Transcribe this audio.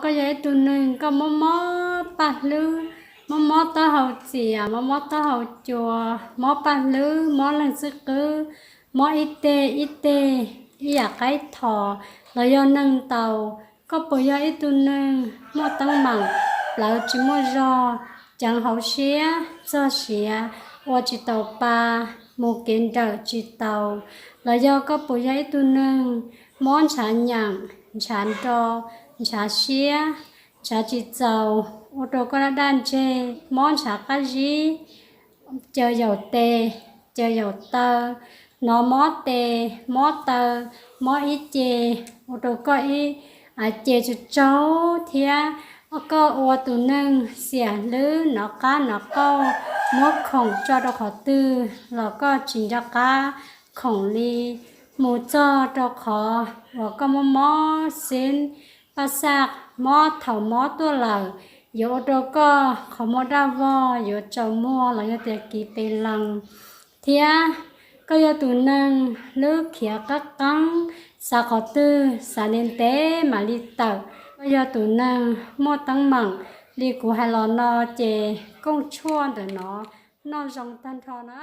Koj yog ib tug neeg koj mob mob paj hlwb, mob mob taub hau txias, mob mob taub hau cua, mob paj hlwb, mob leeg xwb qwb, mob ib teg ib teg, ib yam qaib thos, los yog neeg ntaus. Koj puas yog ib tug neeg muaj teeb meem, plawv tsis muaj zog, ceev hauv siab, txog siav, ua tsis taus pa, mus kev nrawm tsis taus? Los yog koj puas yog ib tug neeg mob ntshav nyaam, ntshav nro, ntshav siab, ntshav tsis txaus, ua rau koj daj daj ntseg, mob ntshav qab zib, caws yaum tes, caws yaum taw, hnov mob tes, mob taw, mob ib ce, ua rau koj ib ce tsaug tsaug thiab. Koj ua tus neeg xiam hlwb, hnov qab hnov qauj, muab khoom tso rau qhov twg los koj tsis nco qab khoom li, mus txog rau qhov uas koj mob mob xeeb, paj xaj mob thaum mob tuaj lawm, yuav ua rau koj qhov muag daj vog, yuav tsaus muag los yog tias kiv pes lees. Thiab koj yog tus neeg hlwb khiav qab qeeb, xav qhov twg xav ntev ntev mam li tawm. Koj yog tus neeg muaj teeb meem li kuv hais los no ces kooj tshuaj ntawm no noj zoo tag nrho na.